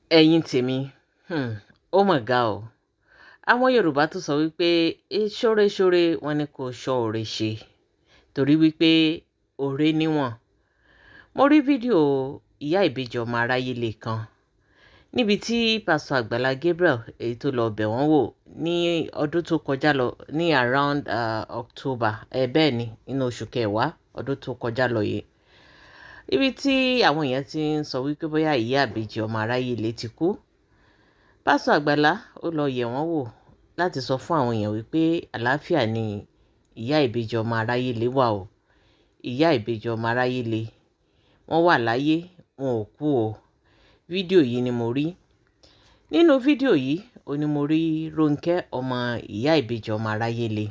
Ẹ̀yin tèmi, ó mà ga o. Àwọn Yorùbá tó sọ wípé ṣóre-ṣóre, wọ́n ní kó ṣọ́ oore ṣe, torí wípé oore níwọ̀n. Mo rí fídíò ìyá ìbejì ọmọ aráyé lè kan níbi tí Pásítọ̀ Àgbàlá Gabriel èyí tó lọ bẹ̀ wọ́n wò ní ọdún tó kọjá lọ ní around October, ẹ bẹ́ẹ̀ ni, nínú oṣù kẹwàá ọdún tó kọjá lọ yìí. Ibi tí àwọn èèyàn ti ń sọ wípé bóyá ìyá ìbejì ọmọ aráyé lè ti kú. Pásítọ̀ Àgbàlá ó lọ yẹ̀ wọ́n wò láti sọ fún àwọn èèyàn wípé àlàáfíà ni ìyá ìbejì ọmọ aráyé lè wà o. Ìyá ìbejì ọmọ aráyé lè wọ́n wà láyé, wọn ò kú o. Fídíò yìí ni mo rí. Nínú fídíò yìí, ó ní mo rí Rónkẹ́ ọmọ ìyá ìbejì ọmọ aráyé lè,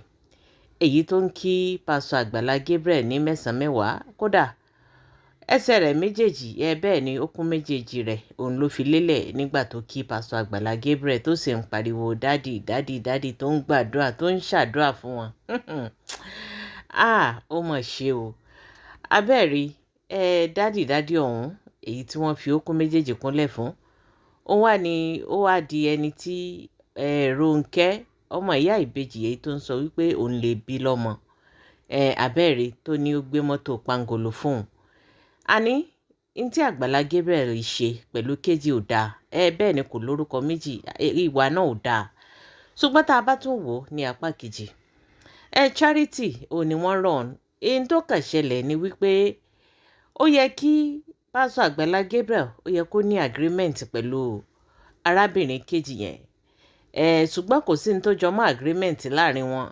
èyí tó ń kí Pásítọ̀ Àgbàlá Gabriel ní mẹ́sàn-án mẹ́wàá. Kódà ẹsẹ̀ rẹ̀ méjèèjì, ẹ bẹ́ẹ̀ ni, ó kún méjèèjì rẹ̀ òun ló fi lélẹ̀ nígbà tó kí Pásítọ̀ Àgbàlá Gabriel, tó sì ń pariwo "Daddy, daddy, daddy", tó ń gbàdúrà, tó ń ṣàdúrà fún wọn. Ah, ó mọ̀ ṣe o. Abẹ́ẹ̀rí ẹ, daddy daddy ọ̀hún èyí tí wọ́n fi okùn méjèèjì kúnlẹ̀ fún, ó wá ní ó wá di ẹni tí ẹ Rónkẹ́ ọmọ ìyá ìbejì èyí tó ń sọ wípé òun lè bí lọ́mọ ẹ, abẹ́ẹ̀rí tó ní ó gbé mọ́tò pangolo fóun. Àní n tí Àgbàlá Gabriel ṣe pẹ̀lú kejì ò dáa. Ẹ bẹ́ẹ̀ ni, kò lórúkọ méjì, ìwà náà ò dáa. Ṣùgbọ́n tá a bá tún wò ó ní apá kejì, ẹ charity ò ní wọ́n run. Èyí tó kàn ṣẹlẹ̀ ni wípé ó yẹ kí Pásítọ̀ Àgbàlá Gabriel, ó yẹ kó ní agreement pẹ̀lú arábìnrin kejì yẹn ẹ, ṣùgbọ́n kò sí ní tó jọ mọ́ agreement láàrin wọn.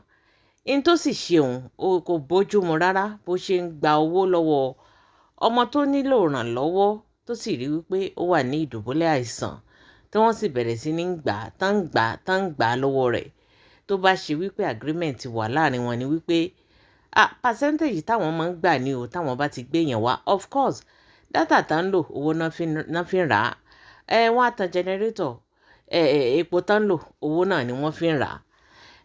Ní tó sì ṣe òun kò bójú mu rárá, bó ṣe ń gba owó lọ́wọ́ ọmọ tó nílò ìrànlọ́wọ́, tó sì rí wípé ó wà ní ìdùbúlẹ̀ àìsàn, tí wọ́n sì bẹ̀rẹ̀ sí ní gbà tán, gbà tán, gbà lọ́wọ́ rẹ̀. Tó bá ṣe wípé agreement wà láàrin wọn ni wípé, ah, percentage táwọn máa ń gbà ní o, táwọn bá ti gbé yẹn wá. Of course, data tá ń lò, owó náà fi ń rà á. Ẹ wọ́n á tan generator, ẹ epo tá ń lò, owó náà ni wọ́n fi ń rà á.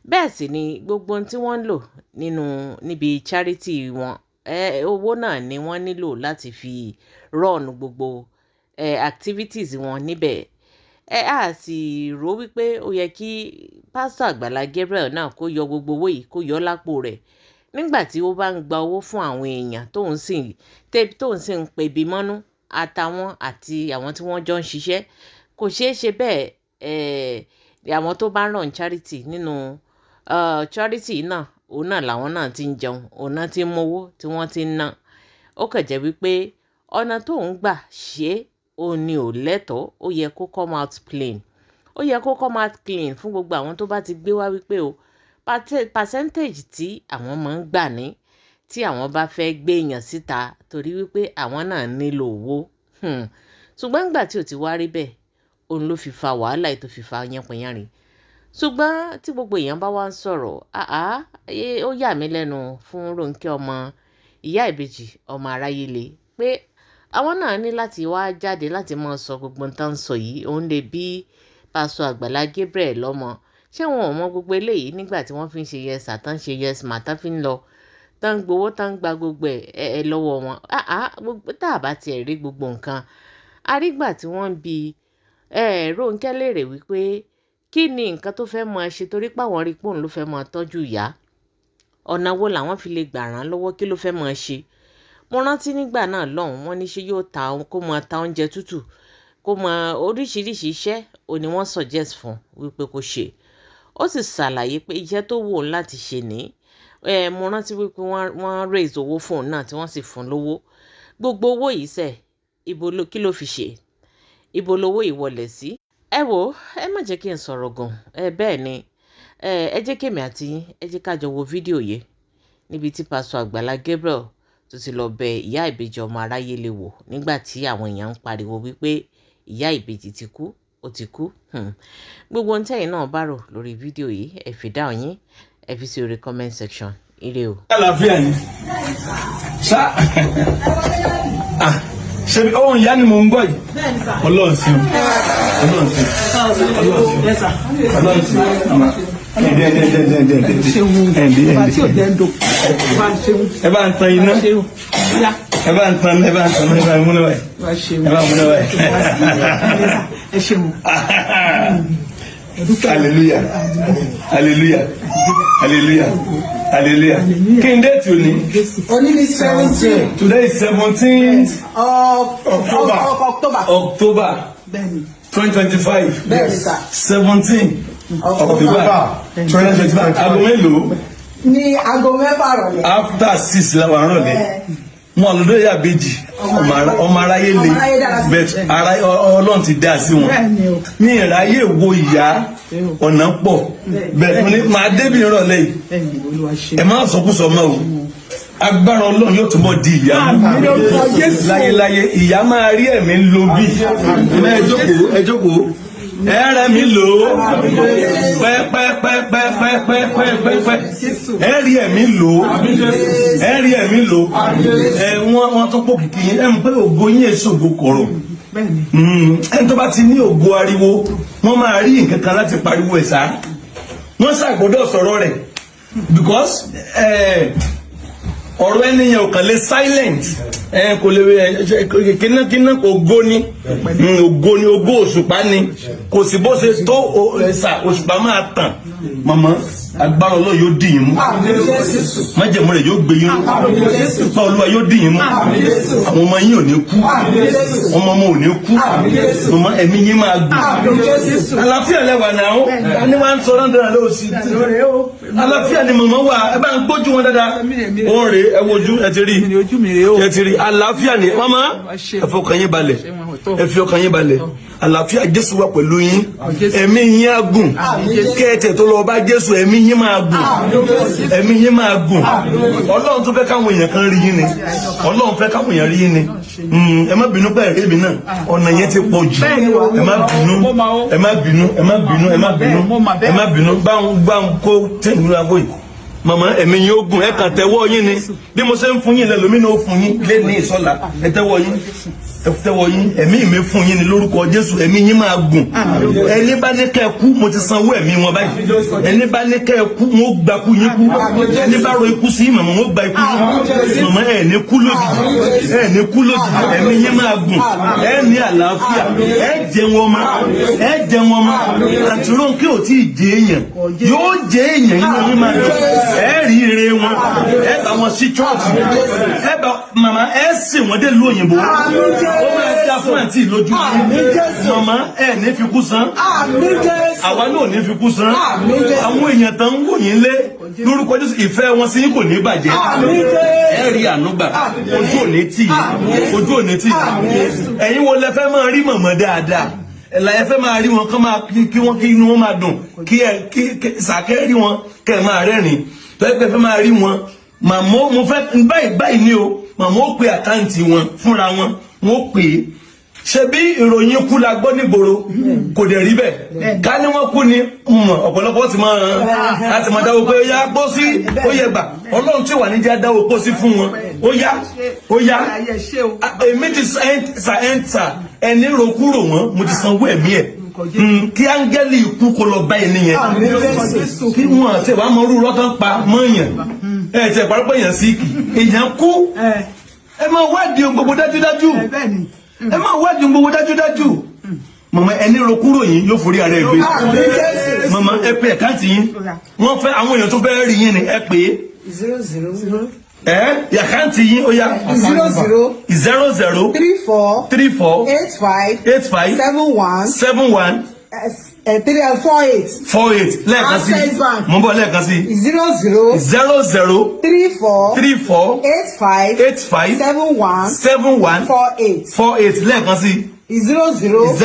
Bẹ́ẹ̀ sì ni gbogbo ohun tí wọ́n ń lò nínú níbi charity wọn, ẹ owó náà ni wọ́n nílò láti fi run gbogbo ẹ activities wọn níbẹ̀. Ẹ á sì rò wípé ó yẹ kí Pásítọ̀ Àgbàlá Gabriel náà kó yọ gbogbo owó yìí, kó yọ lápò rẹ̀ nígbà tí ó bá ń gba owó fún àwọn èèyàn tóun sì ń pebi mọ́nú àtàwọn àti àwọn tí wọ́n jọ ń ṣiṣẹ́. Kò ṣeé ṣe bẹ́ẹ̀. Ẹ̀ àwọn tó bá ń run charity nínú charity náà, òun náà làwọn náà ti ń jẹun, òun náà ti ń mówó tí wọ́n ti ń ná. Ó kàn jẹ́ wípé ọ̀nà tó ń gbà ṣe é, òun ni ò lẹ́tọ̀ọ́. Ó yẹ kó come out plain, ó yẹ kó come out clean fún gbogbo àwọn tó bá ti gbé wá wípé o percentage tí àwọn máa ń gbà ní tí àwọn bá fẹ́ gbé èèyàn síta, torí wípé àwọn náà nílò owó. Ṣùgbọ́n nígbà tí ò ti wá rí bẹ́ẹ̀, òun ló fi fa wàhálà tó fi fa yánpọnyánrin. Ṣùgbọ́n tí gbogbo èèyàn bá wá ń sọ̀rọ̀, àá, ó yà mí lẹ́nu fún Rónkẹ́ ọmọ ìyá ìbejì ọmọ aráyé le pé àwọn náà ní láti wá jáde láti máa sọ gbogbo nǹkan tá ń sọ yìí. Òun lè bí Pásítọ̀ Àgbàlá Gabriel lọ́mọ. Ṣé wọn ò mọ gbogbo eléyìí nígbà tí wọ́n fi ń ṣe yes sir, tán ṣe yes ma, tán fi ń lọ, tán ń gbowó, tán ń gba gbogbo ẹ̀ ẹ̀ lọ́wọ́ wọn? Àá, gbogbo tá a bá tiẹ̀ rí gbogbo nǹkan arígbà tí wọ́n ń bi ẹ̀ Rónkẹ́ léèrè wípé kí ni nǹkan tó fẹ́ máa ṣe, torí páwọn rí pòun ló fẹ́ máa tọ́jú ìyá, ọ̀nà wo làwọn fi lè gbà ràn án lọ́wọ́, kí ló fẹ́ máa ṣe? Mo rántí nígbà náà lọ́hùn, wọ́n ní ṣé yóò ta, kó máa ta oúnjẹ tútù, kó máa oríṣiríṣi iṣẹ́ ò ní wọ́n suggest fún wípé kó ṣe. Ó sì ṣàlàyé pé iṣẹ́ tó wù òun láti ṣe ní ẹ. Mo rántí wípé wọ́n raise owó fún òun náà, tí wọ́n sì fún lówó. Gbogbo owó yìí sẹ̀, ibo ló, kí ló fi ṣe? Ibo lowó yìí wọlé sí? Ẹ wo, ẹ má jẹ́ kí n sọ̀rọ̀ gan. Ẹ bẹ́ẹ̀ ni, ẹ jẹ́ kémi àti yín, ẹ jẹ́ ká jọ wo fídíò yìí níbi tí Pásítọ̀ Àgbàlá Gabriel tó ti lọ bẹ ìyá ìbejì ọmọ aráyé lè wò nígbà tí àwọn èèyàn ń pariwo wípé ìyá ìbejì ti kú, ó ti kú. Gbogbo ohun tẹ́yin náà bá rò lórí fídíò yìí, ẹ fi dáhùn yín, ẹ fi sí orí comment section. Ire o. Àlàáfíà ni ṣá. Ah, ṣe ohun ìyá ni mò ń gbọ́ yìí. Ọlọ́run sí o, Ọlọ́run sí, Ọlọ́run sí, Ọlọ́run sí. Ẹ̀ǹdí, ẹ̀ǹdí, ẹ̀ǹdí, ẹ̀ǹdí, ẹ̀ǹdí, ẹ̀ǹdí, ẹ̀ǹdí. Ẹ bá ń tan iná. Ẹ bá ń tan, ẹ bá ń tan, ẹ bá ń múná báyìí, ẹ bá ń múná báyìí. Ẹ ṣeun. Hallelujah, hallelujah, hallelujah, hallelujah. Kí n date òní? Òní ní 17 Today is 17th of October. Of October. October Bẹ́ẹ̀ni. 2025. Bẹ́ẹ̀ni sà. 17 October 2025. Aago mélòó? Ní aago 6 rọ̀lẹ́. After 6 la wà rọ̀lẹ́. Wọn lọ́dọ̀ yà bèjì, ọmọ aráyé le Ọmọ aráyé dára sí. but ara Ọlọ́run ti dá sí wọn. Bẹ́ẹ̀ni o. Ní ìráyè wo ìyá ọ̀nà pọ̀ bẹ́ẹ̀ mo ní màá débi ìrọ̀lẹ́ yìí. Bẹ́ẹ̀ni, Olúwa ṣe. Ẹ má sọkúsọ mọ́ o. Agbára Ọlọ́run yóò túbọ̀ di ìyá mú láyéláyé. Ìyá máa rí ẹ̀mí lo bí. Ẹ jókòó, ẹ jókòó, ẹ rẹ̀ mí lò ó pẹ́pẹ́pẹ́pẹ́pẹ́pẹ́pẹ́. Ẹ rí ẹ̀mí lò ó, ẹ rí ẹ̀mí lò ó. Ẹ wọ́n tún pò kìkì yín. Ẹ mọ̀ pé ògo yín èso ògo kọ̀rọ̀. Bẹ́ẹ̀ni. Ẹni tó bá ti ní ògo ariwo, wọ́n máa rí nǹkan kan láti pariwo ẹ̀ sá. Wọ́n ṣàgbọ́dọ̀ sọ̀rọ̀ rẹ̀ because ọ̀rọ̀ ẹni yẹn ò kàn lè silent. Kò lè kíná kíná. Ògo ni, ògo ni, ògo òṣùpá ni. Kò sí bó ṣe tó ẹ̀sà òṣùpá máa tàn. Màmá, agbára Ọlọ́run yóò dì yín mú, májẹ̀mú rẹ̀ yóò gbé yín ró, ipa Olúwa yóò dì yín mú. Àwọn ọmọ yín ò ní kú, ọmọ ọmọ ò ní kú. Màmá, ẹ̀mí yín máa gùn. Àlàáfíà lẹ́wà náà ní wàá ń sọ náà dára lóò sí. Àlàáfíà ni màmá wà. Ẹ bá ń gbójú wọn dáadáa. Ó ń rè é, ẹ wojú, ẹ ti rí, ẹ ti rí. Àlàáfíà ni màmá. Ẹ fọkàn yín balẹ̀, ẹ fi ọkàn yín balẹ̀. Àlàáfíà Jésù wà pẹ̀lú yín. Ẹ̀mí yín á gùn. Kẹ́ẹ̀tẹ̀ tó lọ bá Jésù, ẹ̀mí yín máa gùn, ẹ̀mí yín máa gùn. Ọlọ́run tó fẹ́ káwọn èèyàn kan rí yín ni. Ọlọ́run fẹ́ káwọn èèyàn rí yín ni. Ẹ má bínú pé ẹ̀rí mi náà, ọ̀nà yẹn ti pọ̀ jù. Ẹ má bínú, ẹ má bínú, ẹ má bínú, ẹ má bínú, ẹ má bínú. Báwọn báwọn kó tẹ̀mí aago yìí. Màmá, ẹ̀mí yín ó gùn. Ẹ kàn tẹ́wọ́ yín ni. Bí mo ṣe ń fún yín lẹ́lòmínú ó fún yín lé ní ìsọ́la. Ẹ tẹ́wọ́ yín, ẹ tẹ́wọ́ yín. Ẹ̀mí mi fún yín ni lórúkọ Jésù. Ẹ̀mí yín máa gùn. Ẹni bá ní kẹ́ ẹ kú, mo ti sanwó ẹ̀mí wọn báyìí. Ẹni bá ní kẹ́ ẹ kú, wọn ó gba kú yín kú. Ẹni bá ro ikú sí màmá, wọn ó gba ikú yín. Màmá, ẹ̀ ní kú lójijì, ẹ̀ ní kú lójijì. Ẹ̀mí yín máa gùn. Ẹ̀ ní àlàáfíà. Ẹ̀ jẹun ọmọ, ẹ̀ jẹun ọmọ. Àǹtí Rónkẹ́ ò tí ì jẹ èèyàn, yóò jẹ èèyàn. Inú yín máa dùn. Ẹ rí ire wọn. Ẹ bá wọn sí chọ́ọ̀chì. Ẹ bá màmá, ẹ sìn wọ́n dé lóyìnbó. Ó máa dá fún àǹtí lójú. Màmá, ẹ ní fi kú san. Àwa náà ò ní fi kú san. Àwọn èèyàn tán ń wò yín lé lórúkọ Jésù, ìfẹ́ wọn sí yín kò ní bàjẹ́. Ẹ rí àánú gbà. Ojú ò ní tì yín, ojú ò ní tì yín. Ẹ̀yin wo lẹ fẹ́ máa rí màmá dáadáa? Ẹ̀la ẹ fẹ́ máa rí wọn kán máa kí wọ́n, kí inú wọn máa dùn, kí ẹ kí sàkẹ́ rí wọn kẹ́ ẹ máa rẹ́rìn. Tọ́ ẹ fẹ́ máa rí wọn, màmá, mo fẹ́ báyìí báyìí ni o. Màmá ó pe account wọn fúnra wọn, wọn ó pè é. Ṣebí ìròyìn ikú la gbọ́ nígboro, kò dẹ̀ rí bẹ́ẹ̀. Ká ní wọ́n kú ni mọ̀, ọ̀pọ̀lọpọ̀ ti máa láti máa dáwọ́ pé ó yá pósí, ó yẹ gbà. Ọlọ́run tí wà ní jẹ́ dáwọ́ pósí fún wọn. Ó yá, ó yá. Èmi ti sa ẹ́ńtà ẹni ro kúrò wọn, mo ti sanwó ẹ̀mí ẹ̀. Kí áńgẹ́lì ikú kó lọ bá ẹni yẹn, kí wọn àti ìwà mọ orú rọ́tàn pa mọ́yàn. Ẹ̀ tẹ̀ parọ́pọ̀ èèyàn sí kì èèyàn kú. Ẹ máa wádìí ohun gbogbo dájúdájú. Ẹ máa wádìí ohun gbogbo dájúdájú. Màmá, ẹni ro kúrò yín yóò forí ara ẹ gbé. Màmá, ẹ pé account yín. Wọ́n fẹ́ àwọn èèyàn tó fẹ́ rí yín ni. Ẹ pè é. 00. Ẹ account yín, ó yá. 00. 00. 34. 34. 85. 85. 71. 71. 3 48. 48. Lẹ́ẹ̀kan sí. Access Bank. Mo ń bọ̀, lẹ́ẹ̀kan sí. 00. 00. 34. 34. 85. 85. 71. 71. 48. 48. Lẹ́ẹ̀kan sí. 00. 00.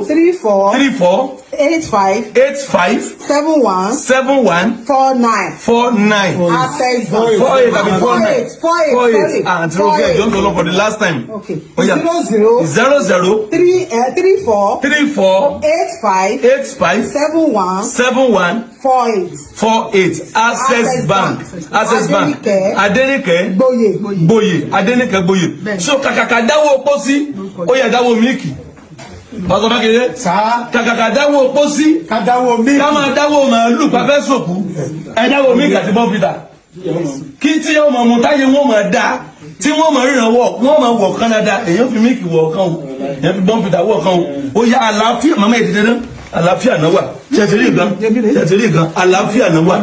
34. 34. 85. 85. 71. 71. 49. 49. Access Bank. 48 àbí 49? 48, 48. sorry. Ah, àǹtí Rónkẹ́, ẹjọ́ ń lọ for the last time. Okay. Ó yá. 00. 00. 3 34. 34. 85. 85. 71. 71. 48. 48. Access Access Bank. Bank. Access Bank. Adéníkẹ́. Adéníkẹ́. Gboyè. Gboyè. Adéníkẹ́ Gboyè. So kàkàkà dáwọ́ pósí, ó yẹ dáwọ́ mílíkì. Pásítọ̀ Mákindé. Sáà. Kàkàkà dáwọ́ pósí, Ká dáwọ́ mílíkì. Ká máa dáwọ́ màálù pàfẹ́ sòkú, ẹ dáwọ́ mílíkì àti bọ́ǹfìtà. Kí tí yóò mọ̀ mú táyé wọn máa dá. Tí wọ́n máa ríran wọ̀, wọ́n máa wọ̀ kán dáadáa. Èèyàn fi milk wọ̀ kan o, èèyàn fi Bournvita wọ̀ kan o. Ó yá, àlàáfíà, màmá yìí dídé náà, àlàáfíà náà wà. Ṣètìlí gan, ṣètìlí gan, àlàáfíà náà wà,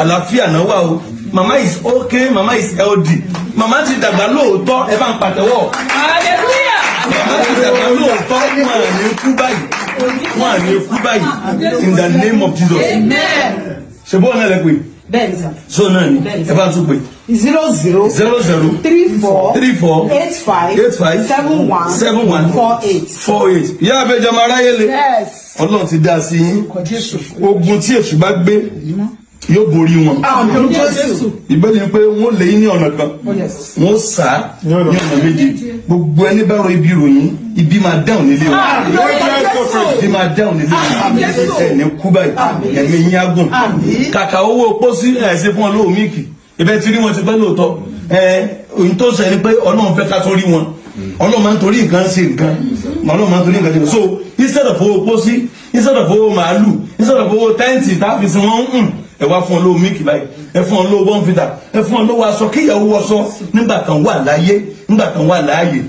àlàáfíà náà wà o. Mama is okay, mama is healthy. Mama ti dàgbà lóòótọ́, ẹ bá ń pàtẹ́wọ́. Mama ti dàgbà lóòótọ́, wọn à ní kú báyìí, wọn à ní kú báyìí, in the name of Jesus. Ṣe bó náà lẹ pé? Bẹ́ẹ̀ni sà. So náà ni ẹ bá tún pè. 00 00 34 34 85 85 71 71 48. 48. Ìyá àbẹjọ máa ráyè lé. Yes. Ọlọ́run ti dá sí yín. Ogun tí èṣù bá gbé yóò borí wọn. Àmín Jésù. Ìbéèrè ni pé wọ́n lé yín ní ọ̀nà kan, Yes. wọ́n sá ní ọ̀nà méje. Gbogbo ẹni bá rọ ibi ròyìn, ibi máa dáhùn nílé wọn, ibi máa dáhùn nílé wọn. Ẹ ní kú báyìí, ẹ̀mí yín á gùn. Kàkà owó pósí ẹ̀ ṣe fún wọn lówó milk, ibẹ̀ tí rí wọn ti pẹ́ lóòótọ́. Ẹ ohun tó sọ ni pé Ọlọ́run fẹ́ ká tó rí wọn. Ọlọ́run máa ń torí nǹkan ṣe nǹkan, Ọlọ́run máa ń torí nǹkan ṣe nǹkan. So instead of owó pósí, instead of owó màálù, instead of owó tent tá a fi sin wọn, ń ẹ wá fún ọ lówó milk báyìí, ẹ fún ọ lówó Bournvita, ẹ fún ọ lówó aṣọ kíyàwó wọṣọ nígbà kan wà láyé, nígbà kan wà láàyè.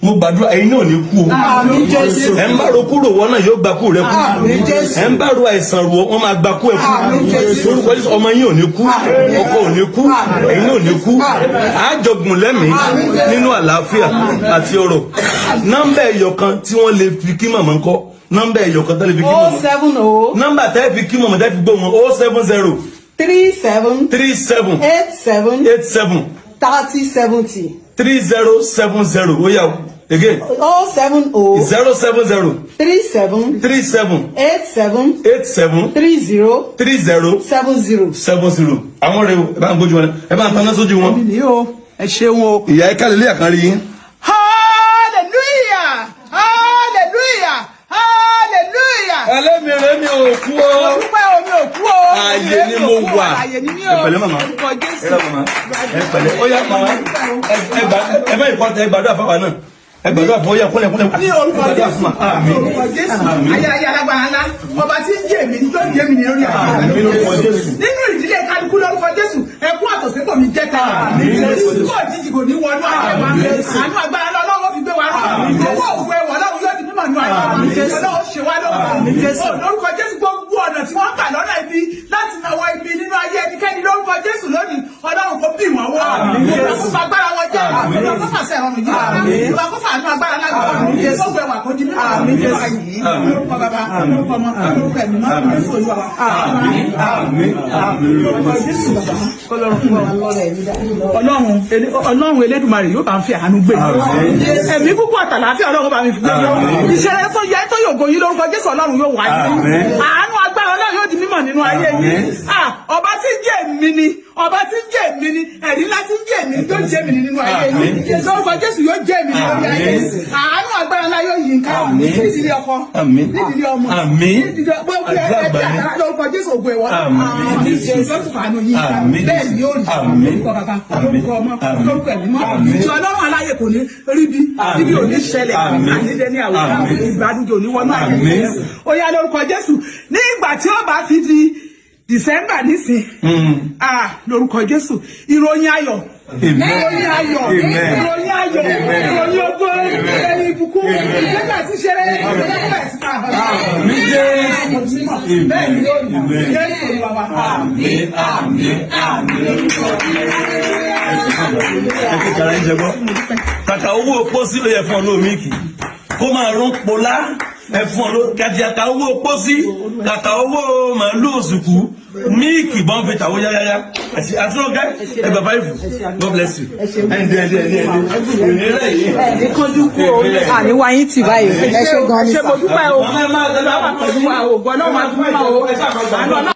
Mo gbàdúrà, ẹ̀yin náà ní kú o. Àmín Jésù. Ẹ ń bá ro kúrò, wọn náà yóò gbà kú rẹ kú. Àmín Jésù. Ẹ ń bá ro àìsàn ro, wọn máa gbà kú ẹ kú. Àmín Jésù. Orúkọ Jésù, ọmọ yín ò ní kú, ọkọ ò ní kú, ẹ̀yin náà ò ní kú. Àjọgùn lẹ́mìí nínú àlàáfíà àti ọrọ̀. Nọ́mbà ẹyọ kan tí wọ́n lè fi kí màmá ńkọ́? Nọ́mbà ẹyọ kan tó lè fi kí oh màmá. 70 Nọ́mbà tẹ́ fi kí màmá, tẹ́ fi gbọ́ wọn: 070 37 37 87 87 30 70. 3070. Ó yá o, again. 070 070 37 37 87 87 30 30 70. 70. Àwọn rẹ o, ẹ bá ń gbójú wọn, ẹ bá ń taná sójú wọn. Ní o, ẹ ṣeun o. Ìyá, ẹ kálí ilé àkànrí yín. Hallelujah, hallelujah, hallelujah. Ẹlẹ́mìíràn mi ò kú o. Mo dúpẹ́, omi ò kú o. Ààyè ni mo wà. Ààyè ni mí o. Ẹ pẹ̀lẹ́, màmá. Orúkọ Jésù. Ẹ rà, màmá, ẹ pẹ̀lẹ́. Ó yá, màmá, ẹ ẹ gbà, ẹ bá ìkọ́ tẹ, ẹ gbàdúrà fáwa náà, ẹ gbàdúrà fún. Ó yá, kúnlẹ̀, kúnlẹ̀. Ní orúkọ Ẹ gbàdúrà Jésù. fún wa. Àmín. Ní orúkọ Jésù. Àmín. Ayé ayé alágbára ńlá, ọba tí ń jẹ́ èmi ní yóò jẹ́ èmi ní lórí àwọn Àmín lórúkọ Jésù. Nínú ìdílé kálukú, lórúkọ Jésù, ẹkún àtọ̀sẹ́ kò ní jẹ́ ká. Kó òjijì kò ní wọnú ayé wa. Àánú agbára lọ́wọ́ fi gbé wa rọ. Owó òkú ẹwọ̀ Ọlọ́run yóò di mímọ̀ nínú ayé wa. Ọlọ́run ṣe wá lọ́wọ́. Lórúkọ Jésù, gbogbo ọ̀nà tí wọ́n gbà lọ́nà ibi láti náwó ibi nínú ayé ẹnikẹ́ni, lórúkọ Jésù lónìí, Ọlọ́run kò bí wọn wọ́. Kó fa agbára wọn jẹ́. Ọlọ́run kó fàṣẹ ìrọ̀rùn yìí wá. Ìwà kó fàánú agbára lágbára. Gbogbo ẹwà kó di mímọ̀ nínú ayé yìí. Lórúkọ Bàbá, lórúkọ Ọmọ, lórúkọ Ẹ̀mí mọ́, Jésù Olúwa wa. Àmín, àmín, àmín lórúkọ Jésù. Ọlọ́run Elédùmarè yóò bá ń fi àánú gbé. Àmín. Ẹ̀mí púpọ̀ àtàlàáfíà, Ọlọ́run bá mi fi gbé. Àmín. Ìṣẹ̀lẹ̀ tó yẹ tó yògo yín, lórúkọ Jésù, Ọlọ́run yóò wáyé. Àmín. Àánú agbára Ọlọ́run yóò di mímọ̀ nínú ayé yín. Àmín. Ah, ọba tí ń jẹ́ èmi ni, ọba tí ń jẹ́ èmi ni, ẹ̀rí ńlá tí ń jẹ́ èmi yóò jẹ́ èmi ni nínú ayé yín. Àmín. Lórúkọ Jésù, yóò jẹ́ èmi nínú ayé yín. Àmín. Àánú agbára ńlá yóò yí nǹkan. Àmín. Nídìí ọkọ, Àmín. nídìí ọmọ, Àmín. nídìí gbogbo Àdúrà ẹbí gbà ní. àtàrà, lórúkọ Jésù, ògo ẹ̀wọ̀. Àmín. Jésù fàánú yín ká. Àmín. Bẹ́ẹ̀ ni yóò rí. Àmín. Lórúkọ Bàbá, Àmín. lórúkọ Ọmọ, Àmín. lórúkọ Ẹ̀mí mọ́. Àmín. Ìjọ Ọlọ́run aláyè kò ní rí bí Àmín. ibi ò ní ṣẹlẹ̀. Àmín. Ànídẹ ní àwòrán Àmín. ìgbàdúgbò ní wọnú àyè. Àmín. Ó yá, lórúkọ Jésù, ní ìgbà tí ó bá fi di December nísìn, ah, lórúkọ Jésù, ìròyìn ayọ̀, Amen. ìròyìn ayọ̀, Amen. ìròyìn ayọ̀, Amen. ìròyìn ògo, ìròyìn ìbùkún, ìgbésẹ̀ àti ṣeré, ìgbésẹ̀ àti máa hàn. Àmín Jésù. Bẹ́ẹ̀ ni yóò rí. Amen. Jésù Olúwa wa. Àmín, àmín, àmín lórúkọ Ẹ kí kàrà ń jẹ gbọ́. Kàkà owó pósí, ló yẹ fún ọ lóò milk kó máa rún polá. Ẹ fún ọ ló kàkà owó pósí, kàkà owó màálù òsùkú, milk, Bournvita ó yáyáyá. Àti àtúnọ̀gá ẹ bàbá ìfù. God bless you. Ẹ ǹdẹ ẹ ǹdẹ ẹ ǹdẹ ìrìnlẹ̀ yìí. Ẹ kánjú kú o, àníwá yín tì báyìí. Ẹ ṣé gan ni Ṣé sà. mo dúpẹ́ o. Màmá, ẹ máa tẹ̀lé Bàbá pẹ̀lú wa o, ògo Ọlọ́run á tún máa o. Àánú Ọlọ́run.